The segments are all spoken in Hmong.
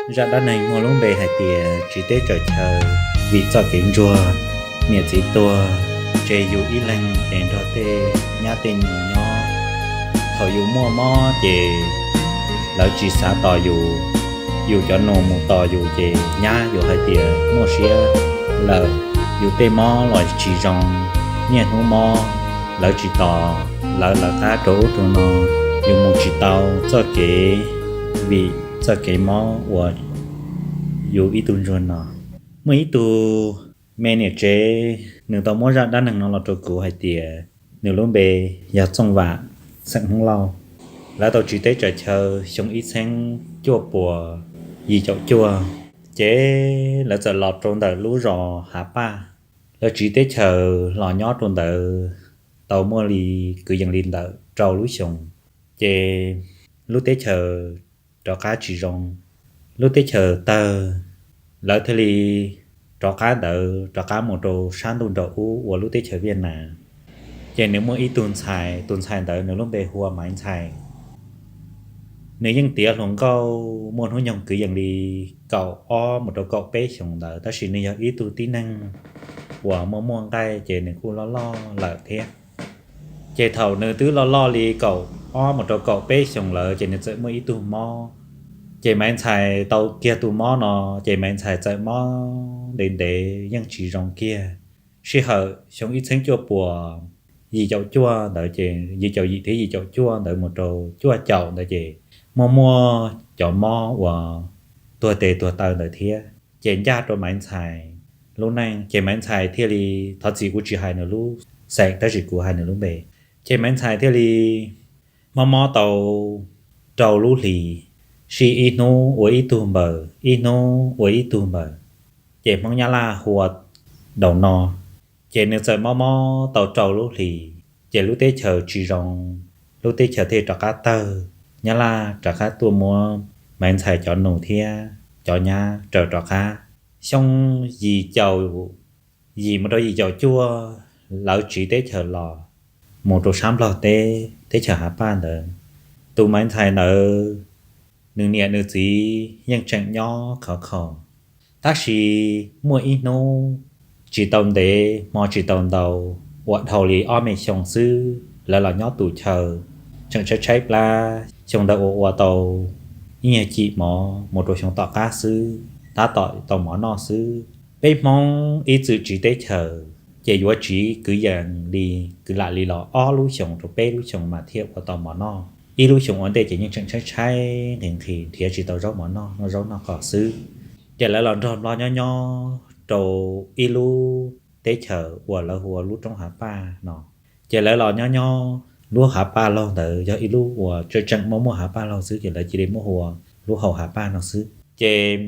Zaj dab neeg muaj lub npe hais tias Tsiv Teb Tsaws Chaw. Vim txoj kev ntsuag, niam txiv tuag, tseg yus ib leeg es nrog tej nyab tej nus nyob. Thaum yus muaj mob ces lawv tsis xav tos yus, yus cov nus mus tos yus ces nyab yus hais tias muaj siab lawm, yus tej mob los tsis zoo, niaj hnub mob, lawv tsis tos, lawv lawv qab rau ub rau no, yus mus tsis tau txoj kev, vim txoj kev mob uas yus ib tug ntsuag no. Muaj ib tug me niam tsev, nws tau muab zaj dab neeg no los rau kuv hais tias nws lub npe yog Txooj Vam, xeem Hmoob Lauj. Lawv tau tsiv teb tsaws chaw xyoo ib txheeb cuaj puas yim caum cuaj, ces lawv txawm los rau ntawm lub zos Hav Paj. Lawv tsiv teb chaws los nyob rau ntawd tau muaj li kwv yees li ntawm rau lub xyoos, ces lub teb chaws rov qab tsis zoo, lub teb chaws tawg, lawv thiaj li rov qab ntawd rov qab mus rau sab ntuj nraum ub uas lub teb chaws Viaj Nas. Ces nws muaj ib tug ntxhais, tus ntxhais ntawd nws lub npe hu ua Maiv Ntxhais. Nws yeej tiav hluas nkauj muaj hnub nyoog kwv yees li kaum ob mus rau kaum peb xyoos ntawd, tab sis nws yog ib tug tib neeg uas muaj muaj nqaij ces nws kuj loj loj lawm thiab. Ces thaum nws twb loj loj li kaum ob mus rau kaum peb xyoos lawm ces nws txawm muaj ib tug mob. Ces Maiv Ntxhais tau kiag tus mob no, ces Maiv Ntxhais txawm mob ntev ntev yeej tsis zoo kiag. Sij hawm xyoo ib txheeb cuaj puas yim caum cuaj ntawd ces yim caum yim thiab yim caum cuaj ntawd mus rau cuaj caum ntawd ces muaj muaj cov mob uas tuag tes tuag taw ntawd thiab, ces ncaj rau Maiv Ntxhais lub neej. Ces Maiv Ntxhais thiaj li, thov txim kuv tsis hais nws lub xeem tab sis kuv hais nws lub npe. Ces Maiv Ntxhais thiaj li mob mob tau rau lub hlis, sij ib hnub ua ib tug npaws, ib hnub ua ib tug npaws, ces Hmoob Nyab Laj hu ua daus no. Ces nws txawm mob mob tau rau lub hlis, ces lub teb chaws tsis zoo, lub teb chaws thiaj rov qab tawg. Nyab Laj rov qab tuaj muab Maiv Ntxhais cov nus thiab cov nyab raws rov qab. Xyoo yim caum yim mus rau yim caum cuaj, lawv tsiv teb chaws los mus rau sab Nplog teb, teb chaws Hav Paj ntawd. Tus Maiv Ntxhais ntawd, nws niam nws txiv yeej tseem nyob khov kho, tab sis muaj ib hnub tsis tau ntev, hmo tsis tau ntau, uas dhau li ob me xyoo xwb lawv los nyob tus chaw, tseem tshaib tshaib plab. Xyoo ntawd uas ua tau ib nyuag cim mov mus rau xyoo tom qab xwb, tab tom tau mov noj xwb. Peb Hmoob ib txwm tsiv teb chaws ces yuav tsiv kwv yees li, kwv lam li los ob lub xyoos rau peb lub xyoos mas thiaj ua tau mov noj. Ib lub xyoos ua ntej ces yeej tseem tshaib tshaib nqhis nqhis, nrhiav tsis tau zaub mov noj, noj zaub noj qos xwb. Ces lawv los nrog Nplog nyob nyob rau ib lub teb chaws uas lawv hu ua lub roob Hav Paj no. Ces lawv los nyob nyob lub Hav Paj Laug ntawd yog ib lub uas tseem tseem muaj muaj Hav Paj Laug xwb, ces lawv cia li muab hu ua lub hau Hav Paj no xwb. Ces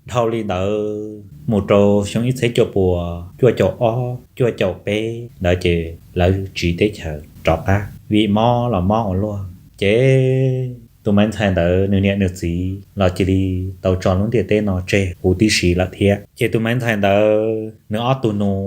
dhau li ntawd mus rau xyoo ib txheeb cuaj puas cuaj caum ob cuaj caum peb ntawd ces lawv tsiv teb chaws rov qab, vim mob los mob ua luaj. Ces tus Maiv Ntxhais ntawd nws niam nws txiv los cia li tau tso lub ntiaj teb no tseg huv tib si lawm thiab. Ces tus Maiv Ntxhais ntawd nws ob tug nus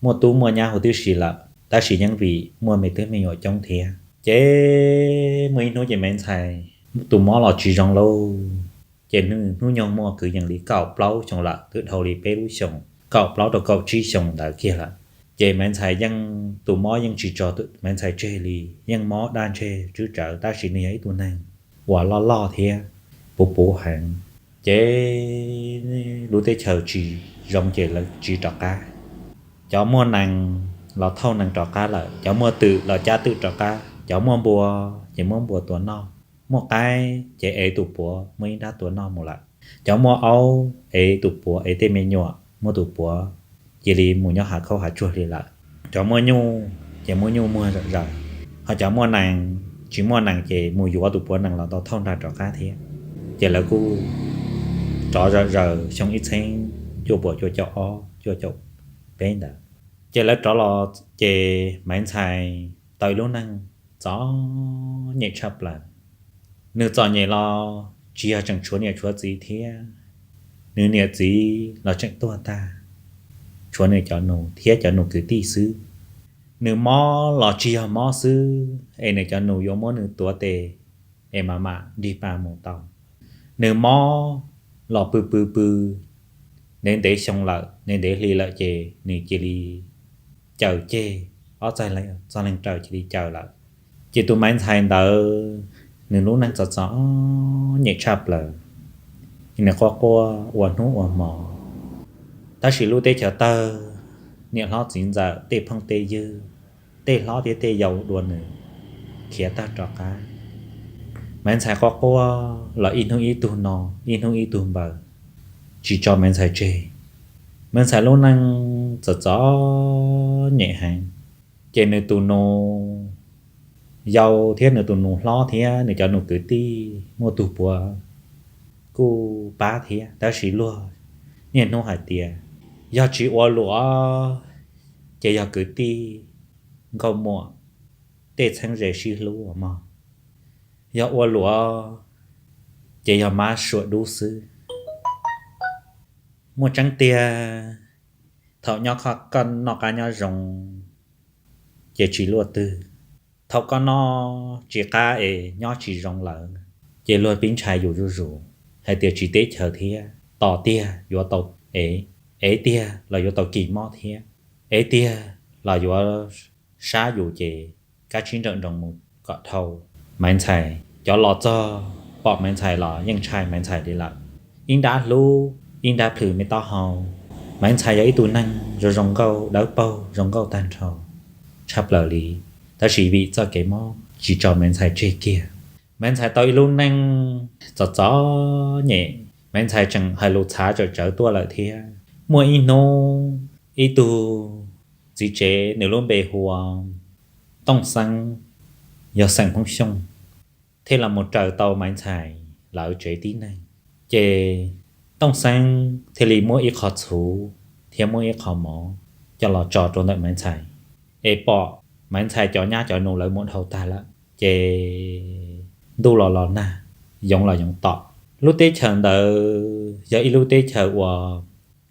muaj tub muaj nyab huv tib si lawm, tab sis yeej vim muaj me tub me nyuam coob thiab. Ces muaj ib hnub ces Maiv Ntxhais tus mob los tsis zoo lauj, ces nws hnub nyoog muaj kwv yees li kaum plaub xyoo lawm, twb dhau li peb lub xyoos, kaum plaub rau kaum tsib xyoos ntawd kiag lawm. Ces Maiv Ntxhais yeej tus mob yeej tsis tso Maiv Ntxhais tseg li, yeej mob daj ntseg tswb tsawv, tab sis nws yog ib tug neeg uas loj loj thiab puv puv heev. Ces lub teb chaws tsis zoo ces lawv tsiv rov qab. Cov muaj nees los thauj nees rov qab lawm, cov muaj twm los cab twm rov qab, cov muaj npua ces muab npua tua noj, muaj qaib ces ev tus puav muab ib nrab tua noj mus lawm, cov muaj aub ev tus puav ev tej me nyuam, muab tus puav cia li mus nyob hav khaub hav tsuag li lawm, cov muaj nyuj ces muab nyuj muag zawm zaws, ho cov muaj nees tsis muaj nees ces mus yuav tus puav nees los tau thauj nra rov qab thiab. Ces lawv kuj rov zawm zaws xyoo ib txheeb cuaj puas cuaj caum ob cuaj caum peb ntawd. Ces lawv rov los ces Maiv Ntxhais tau ib lub neej txom nyem tshaj plaws. Nws txom nyem los tsis yog tseem tshuav niam tshuav txiv thiab, nws niam txiv los tseem tuag tag, tshuav nws cov nus thiab cov nus kwv tij xwb. Nws mob los tsis yog mob xwb es nws cov nus yuav muab nws tuav tes es mam mam nrig pas mus tau. Nws mob los pw pw pw ntev ntev xyoo lawm, ntev ntev hli lawm ces nws cia li caws ceg, ob txoj leeg raws cia li caws lawm. Ces tus Maiv Ntxhais ntawd nws lub neej txom txom nyem tshaj plaws, nws quaj quaj ua hnub ua hmo. Tab sis lub teb chaws tawg, niam hlob txiv ntxawm, tej phooj tej ywg, tej hlob thiab tej yau dua nws khiav tag rov qab. Maiv Ntxhais quaj quaj los ib hnub ib tug no, ib hnub ib tug npaws, tsis tso Maiv Ntxhais tseg. Maiv Ntxhais lub neej txom txom nyem heev, ces nws tus nus yau thiab nws tus nus hlob thiab nws cov nus kwv tij muaj tug puav kuj pab thiab, tab sis luag niaj hnub hais tias yog tsis ua luam ces yog kwv tij nkauj muam tej txheeb ze sib hlub mog, yog ua luam ces yog mab suam dub xwb. Muaj tseeb tiag, thaum nyob koj noj qab nyob zoo ces tsis luaj twg, thaum koj noj tsis qab es nyob tsis zoo lawm ces luag pib ntshai yus zuj zus hais tias tsiv teb chaws thiab, tos tiag yuav tau ev, ev tiag los yuav tau kis mob thiab, ev tiag los yuav sab yus ces kab tsib nrawm nroos mus kom dhau. Maiv Ntxhais cov los txog pom Maiv Ntxhais los yeej ntshai Maiv Ntxhais li lawm. Ib nrab hlub ib nrab plhws me taub hau. Maiv Ntxhais yog ib tug neeg zoo zoo nkauj dawb paug zoo nkauj tag nrho tshaj plaws li, tab sis vim txoj kev mob tsis tso Maiv Ntxhais tseg kiag. Maiv Ntxhais tau ib lub neej txom txom nyem, Maiv Ntxhais tseem hais lus txhav tsawm tsawv tuaj lawm thiab. Muaj ib hnub ib tug txiv tsev nws lub npe hu ua Tooj Xeeb, yog xeem Hmoob Xyooj, thiaj los mus raws tau Maiv Ntxhais lawv tsev tib neeg. Ces Tooj Xeeb thiaj li muab ib qho txhuv thiab muab ib qho mov coj los tso rau ntawm Maiv Ntxhais, es pom Maiv Ntxhais cov nyab cov nus lawv mus dhau tag lawm ces ntuj los los nag, yoov los yoov tom. Lub teb chaws ntawd yog ib lub teb chaws uas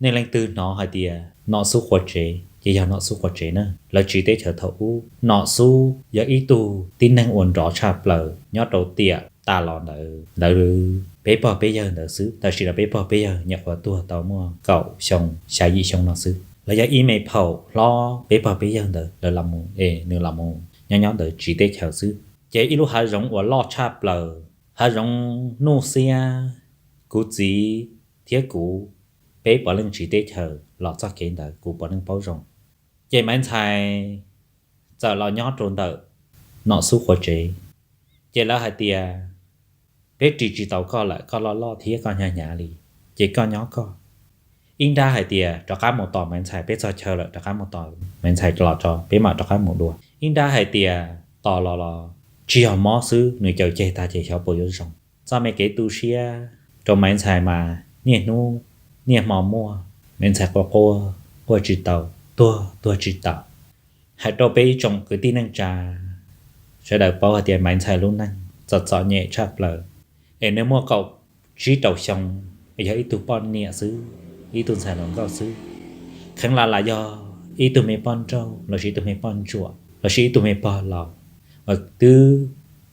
nej leej twg hnov hais tias Nom Xub Quav Tsev ces yog Nom Xub Quav Tsev na. Lawv tsiv teb chaws thaum ub, Nom Xub yog ib tug tib neeg uas nrov tshaj plaws nyob rau tiam tas los ntawd, ntawd peb pog peb yawg ntawd xwb, tam sim no peb pog peb yawg nyuam qhuav tuag tau muaj kaum xyoo xya yim xyoo no xwb. Lawv yog ib me phaum hlob peb pog peb yawg ntawd lawv los mus es nws los mus nyob nyob ntawd tsiv teb chaws xwb. Ces ib lub hav zoov uas loj tshaj plaws, hav zoov nuj xiab, kuv txiv thiab kuv peb puav leej tsiv teb chaws los txoj kev ntawd kuv puav leej paub zoo. Ces Maiv Ntxhais txawm los nyob rau ntawm Nom Xub Quav Tsev, ces lawv hais tias peb ris tsis tau koj lawm, koj loj loj thiab koj hnyav hnyav li, ces koj nyob koj. Ib nrab hais tias rov qab mus tos Maiv Ntxhais, peb txog chaw lawm rov qab mus tos Maiv Ntxhais los tso peb mam rov qab mus dua. Ib nrab hais tias tos los los tsis yog mob xwb, nws caws ceg tag ces xyov puas yuav zoo. Txoj me kev tu siab rau Maiv Ntxhais mas niaj hnub niaj hmo muaj, Maiv Ntxhais quaj quaj, quaj tsis tau, tuag tuag tsis tau. Hais rau peb ib tsoom kwv tij neej tsa sawv daws paub hais tias Maiv Ntxhais lub neej txom txom nyem tshaj plaws, es nws muaj kaum tsib rau xyoo, yog ib tug poj niam xwb, ib tug ntxhais hluas nkauj xwb. Kheev lam lam yog ib tug me poj nrauj lossis ib tug me poj ntsuam lossis ib tug me pog laus uas twb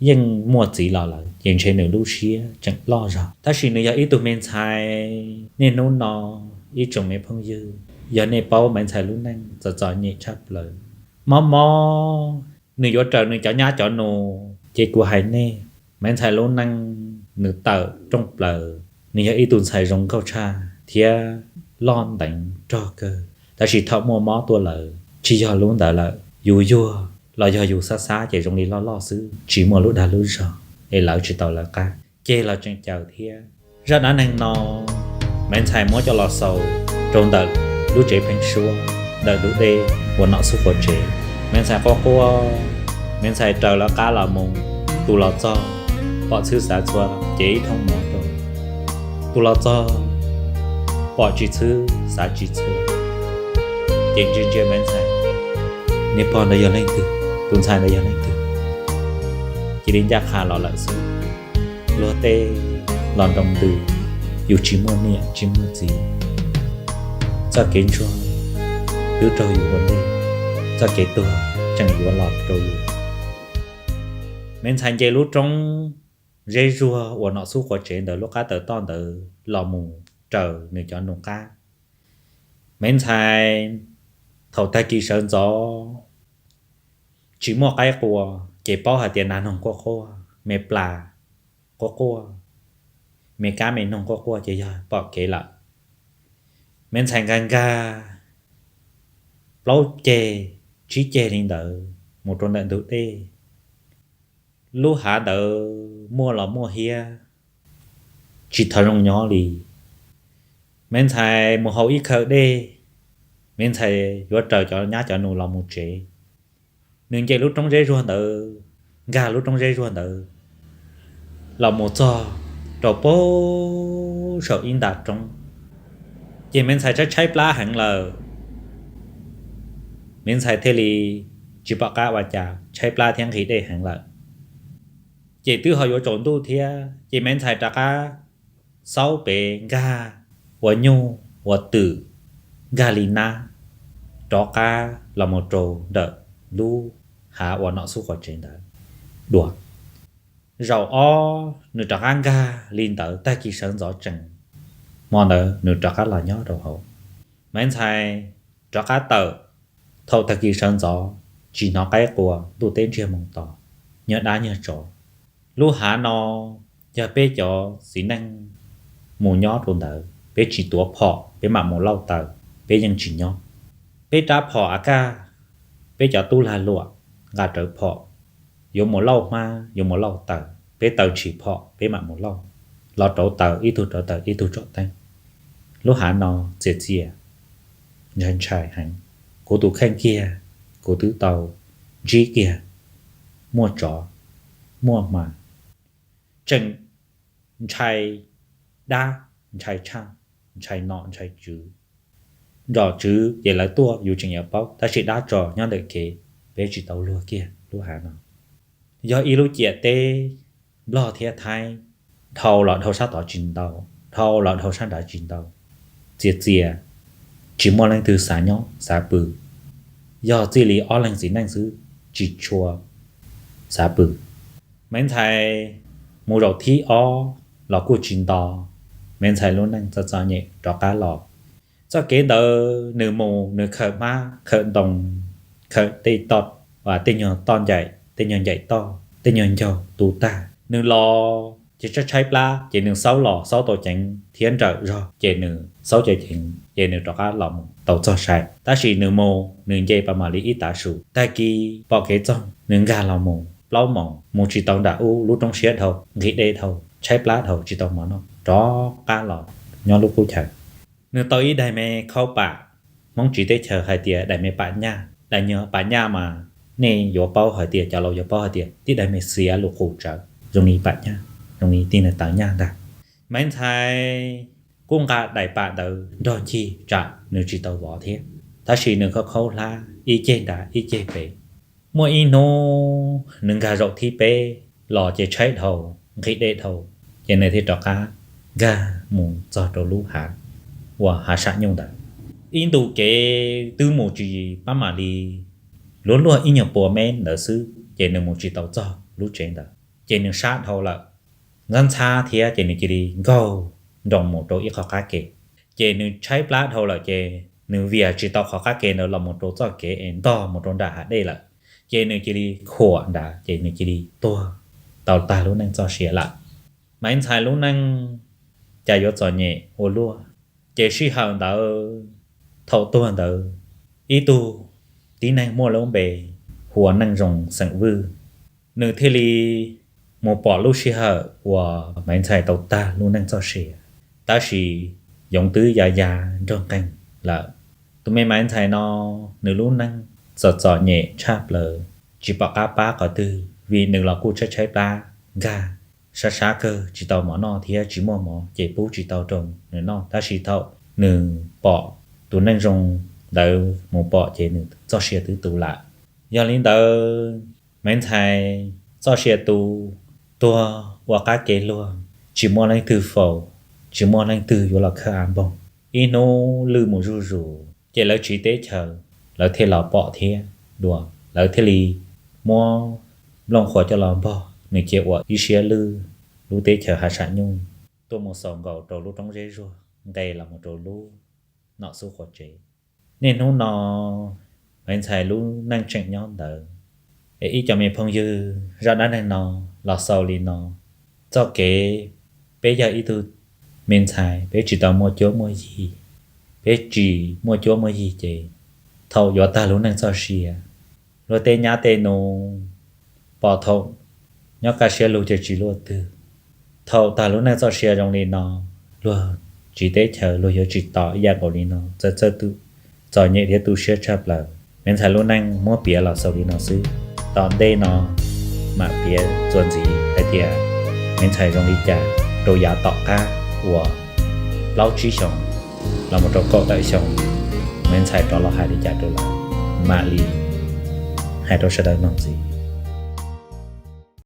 yeej muaj txiv los lawm ces ntshe nws lub siab tseem loj zog. Tab sis nws yog ib tug me ntxhais, niaj hnub no ib tsoom me phooj ywg, yog nej paub Maiv Ntxhais lub neej txom txom nyem tshaj plaws, mob mob, nws yuav raws nws cov nyab cov nus ces kuv hais nej, Maiv Ntxhais lub neej nws tawm rooj plaws. Nws yog ib tug ntxhais zoo nkauj tshaj thiab loj nteev rog kawg, tab sis thaum muaj mob tuaj lawm tsis yog lub ntawd lawm. Yus yuag los yog yus xab xab ces zoo li loj loj xwb, tsis muaj lub dag lub zog, es lawv tsis tau lawv qab, ceg los tseem caws thiab. Zaj dab neeg no Maiv Ntxhais muab coj los xaus rau ntawm lub tsev pheeb suab ntawm ntug dej uas Nom Xub Quav Tsev. Maiv Ntxhais quaj quaj, Maiv Ntxhais raws lawv qab los mus, tus los txog pom txhwb xav txhua ces ib thooj mov rau, tus los txog pom tsis txhwb xav tsis txhua, ces ntsia ntsia Maiv Ntxhais, niag pog ntawd yog leej twg, tus ntxhais ntawd yog leej twg, cia li ncaj qha los lawm xwb. Luag tej los nroo ntws, yus tsis muaj niam tsis muaj txiv, txoj kev ntsuag twb raug yus ua ntej, txoj kev tuag tseem yuav los rau yus. Maiv Ntxhais nce lub roob zeb zuag uas nom xub quav tsev ntawd lub qab taws toj ntawd los mus raws nws cov nus qab. Maiv Ntxhais thaum tag kis sawv ntxov tsis muaj qaib qua, ces paub hais tias nas noog quaj quaj, me plas quaj quaj, me kab me noog quaj quaj ces yog pom kev lawm. Maiv Ntxhais nkag nkag plaub ceg tsib ceg li ntawd mus rau ntawm ntug dej. Lub hav ntawd muaj los muaj hiab, tsis tau zoo nyob li. Maiv Ntxhais mus haus ib khawm dej, Maiv Ntxhais yuav raws cov nyab cov nus los mus tsev. Nws nce lub roob zeb zuag ntawd, nkag lub roob zeb zuag ntawd los mus txog rau pem saum ib nta roob, ces Maiv Ntxhais tshaib tshaib plab heev lawm. Maiv Ntxhais thiaj li tsis pom qab ua cas, tshaib plab thiab nqhis dej heev lawm. Ces twb ho yuav tsaus ntuj thiab, ces Maiv Ntxhais rov qab xaub pem nkag ua nyuj ua twm, nkag li nab, rov qab los mus rau ntawm lub hav uas nom xub quav tsev ntawd dua. Zaum ob nws rov qab nkag li ntawd, tag kis sawv ntxov tsees, hmo ntawd nws rov qab los nyob rau hauv. Maiv Ntxhais rov qab tawm, thaum tag kis sawv ntxov tsis hnov qaib qua, ntuj teb ntsiag moo tos, nyuag dab nyuag tsov. Lub hav no yog peb cov txiv neej mus nyob rau ntawd, peb tsis tuav phom peb mam mus lauj taws, peb yeej tsis nyob. Peb rab phom a kaj, peb cov tub lag luam nqa rawv phom, yuav mus lauj hmab yuav mus lauj taws, peb taws ntshis phom peb mam mus lauj, los rauv taws, ib tug rauv taws ib tug tsom teeb. Lub hav no txias txias, ntshai ntshai heev. Kuv tus kheej kiag, kuv twb tau ntsib kiag muaj tsov, muaj hma, tseem ntshai dab, ntshai tshaj, ntshai nom ntshai tswv. Nom tswv ces lawv tuaj yus tseem yuav paub, tab sis dab tsov nyob ntawm kev, peb tsis tau luag kiag lub hav no. Yog ib lub ciam teb Nplog thiab Thaib, dhau los dhau sab tod tsis ntau, dhau los dhau sab nrad tsis ntau, txias txias, tsis muaj leej twg xav nyob xav pw, yog txij li ob leeg txiv neej xwb, tsis tshua xav pw. Maiv Ntxhais mus zaum thib ob los kuj tsis nto, Maiv Ntxhais lub neej txom txom nyem rov qab los. Txoj kev ntawd nws mus nws khawm hmab khawm ntoo, khawm tej toj, tej nyuag toj ncaim, tej nyuag ncaim toj, tej nyuag ncaug tu tag. Nws los ces tshaib tshaib plab, ces nws xaub los xaub tau ceev thiab nrawm zog, ces nws xaub ceev ceev, ces nws rov qab los mus tau txog sai. Tab sis nws mus nws nce pas mam li ib tav su, tag kis pom kev txoog, nws nkag los mus plaub moos, mus tsis tau nram ub, lub roob siab dhau, nqhis dej dhau, tshaib plab dhau, tsis tau mov noj, rov qab los nyob lub qub chaw. Nws tau ib daim me khaub pam, Hmoob tsiv teb chaws hais tias daim me pam nyaj, daim nyuag pam nyaj mas nej yuav paub hais tias, cov laus yuav paub hais tias tib daim me xiav lus qus tsawv zoo li pam nyaj, zoo li tib neeg tawv nyaj ntag. Maiv Ntxhais kuj nqa daim pam ntawd nrog ncig tsam nws tsis tau vov thiab, tab sis nws khaub khaub hlab ib ceg nrad ib ceg pem. Muaj ib hnub nws nkag zaum thib peb los ces tshaib dhau, nqhis dej dhau, ces nws thiaj rov qab nkag mus txog rau lub hav uas hav sam nyuj ntawd. Ib ntu kev twb mus tsis pab mam li, luag luag ib nyuag pua mev ntawd xwb ces nws mus tsis tau txog lub tsev ntawd, ces nws sab dhau lawm, ntxhab ntxhab thiab ces nws cia li nkaug nroo mus rau ib qho qab ke. Ces nws tshaib plab dhau lawm ces nws vias tsis tau qhov qab ke ntawd los mus rau txoj kev es ntog mus rau nram hav dej lawm, ces nws cia li khuam nrad ces nws cia li tuag, tau tag lub neej txoj sia lawm. Maiv Ntxhais lub neej cas yuav txom nyem ua luaj. Ces sij hawm ntawd, thaum tuag ntawd, ib tug tib neeg muaj lub npe hu ua Neej Zoo xeem Vwj, nws thiaj li mus pom lub sij hawm uas Maiv Ntxhais tau tag lub neej txoj sia. Tab sis yoov twb ya ya nrog nqeeg lawm. Tus me Maiv Ntxhais no, nws lub neej txom txom nyem tshaj plaws, tsis pom qab pab qhov twg vim nws los kuj tshaib tshaib plab nkag, sab sab kawg tsis tau mov noj thiab tsis muaj mov ces pub tsis tau rau nws noj, tab sis thaum nws pom tus Neej Zoo ntawd mus pom ces nws txoj sia twb tu lawm. Yog li ntawd, Maiv Ntxhais txoj sia tu, tuag ua qab ke luag, tsis muaj leej twg faus, tsis muaj leej twg yuav los khawb av npoog. Ib hnub lwj mus zuj zus ces lawv tsiv teb chaws, lawv thiaj los pom thiab dua, lawv thiaj li muab nplooj qhuav coj los npog nws cia ua ib siab lwj. lub teb chaws hav sam nyuj tuaj mus xaus nkaus rau lub roob zeb zuag nqes los mus rau lub nom xub qhua tsev. Niaj hnub no me ntxhais lub neej tseem nyob ntawd, es ib co me phooj ywg zaj dab neeg no los xaus li no. Txoj kev peb yog ib tug me ntxhais, peb tsis tau muaj cuab muaj yig, peb tsis muaj cuab muaj yig ces thaum yuav tag lub neej txoj sia, luag tej nyab tej nus pom thaum nyob kaj siab lug ces tsis luaj twg. Thaum tag lub neej txoj sia zoo li no, luag tsiv teb chaws luag yuav tsis tos ib yam nkaus li no, txawj txawj tu, txom nyem thiab tu siab tshaj plaws. Me ntxhais lub neej muab piav los xaus li no xwb. Tom ntej no mam piav txuas ntxiv hais tias me ntxhais zoo li cas rau yav tom qab uas plaub tsib xyoos los mus rau kaum tawm xyoo, me ntxhais rov los hais li cas rau lawv, mam li hais rau sawv daws mloog ntxiv.